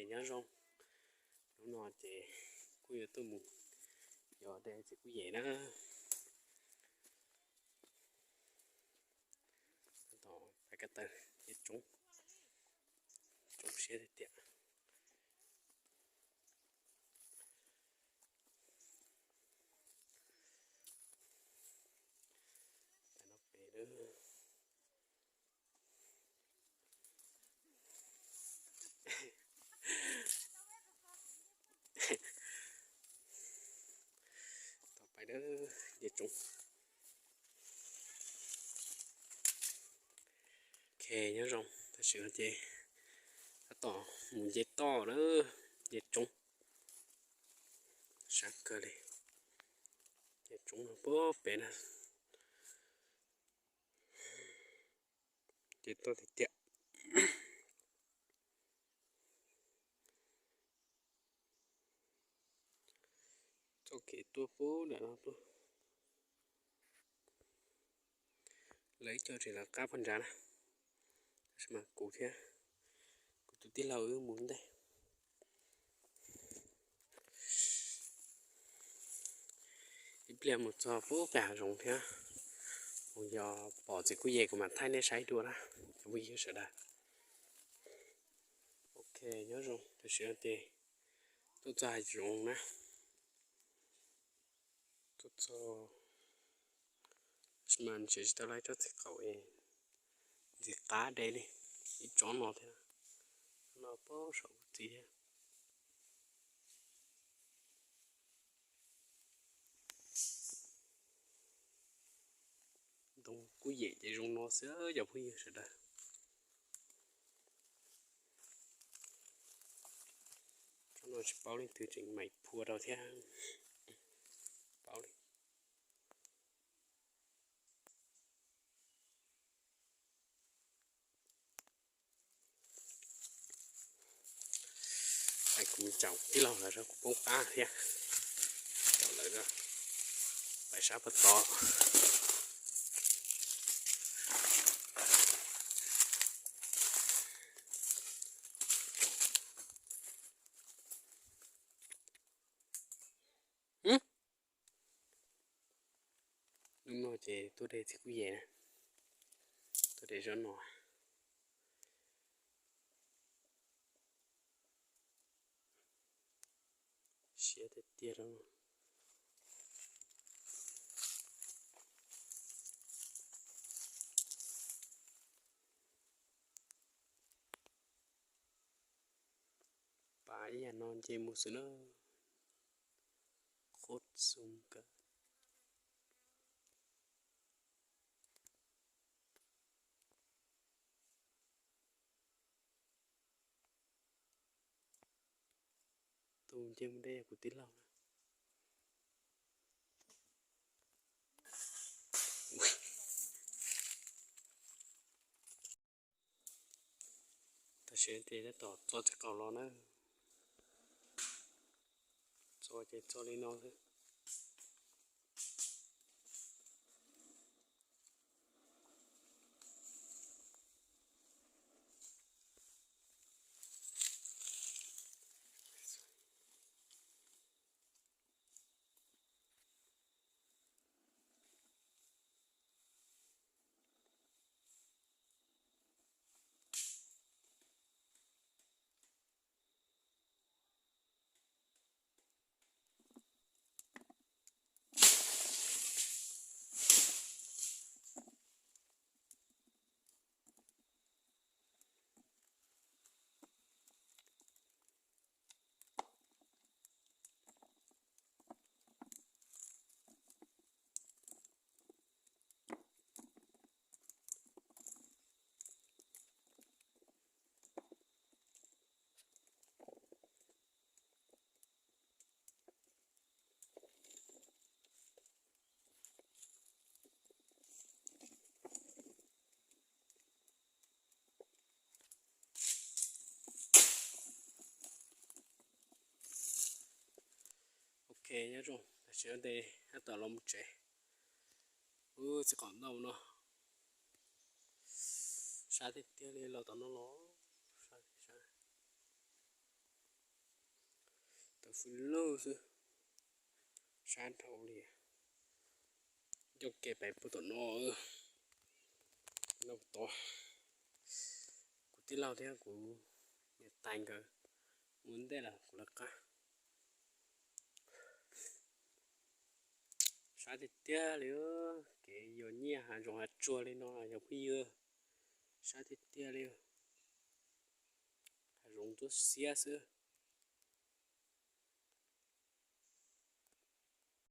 Nyob zoo, hnub no ces kuj yuav tuaj mus yos de txiv kuj yem na. Tab tom pais ko taw, ces tsoob, tsoob siab tiag tiag. Pais no pem lawm. Tom pais dawb, yem tsoob. Ok, nyob zoo, tam sim no ces tab tom mus nce toj lawm, nce tsoob. Sab kawg li, nce tsoob no puag pem na. Nce toj tiag tiag. Txoj kev tuaj puag nram no tuaj. Lawv ib co tseem lawv qab puag nrad na, tab sis mas kuv thiab kuv tus tij laug wb mus ntej. Ib pliag mus txog puag pem hav zoov thiab, mus yos pom txiv kuj yem kuv mam thaij nej saib dua na, cov phooj ywg sawv daws. Ok, nyob zoo, tam sim no ces tuaj txog hav zoov na. Tuaj txog, tab sis mas ntshe tsis tau laib tsob txiv qaub, ntxim qab de li ib tsob no thiab, no puag saum txiv thiab. Ntoo kuj yem ces zoo no xwb cov phooj ywg sawv daws. Tsob no tsis paub leej twg tseem maim phua rau thiab. Paub li. Hais kuv mus caum tij laug lawv rau kuv poob qab thiab. Caum lawv rau, pais sab puag tod. Hnub no ces tuaj de txiv kuj yem na, tuaj de zaub no. Siab tiag tiag rau. Pab ib yam no nce mus xwb na. Qhov xoo kawg. Tus nce mus deb yog kuv tij laug na. Tam sim no ces tab tom txo txiv qaub los na. Txo ces txo li no xwb. Ok, nyob zoo, tam sim no ces tab tom los mus tsev. Ub, txiv qaub ntau no. Sab tiag tiag li los tom no los. Sab, sab. Pw lug xwb, sab dhau li. Coj kev pais puag tom no, no tod. Kuv tij laug thiab kuv niam tais nkawd ua ntej lawm, kuv lawv qab. Sab tiag tiag li, kev yuav nyiaj hav zoov hav tsuag li no yog phooj ywg, sab tiag tiag li. Hav zoov ntsuab xiab xwb.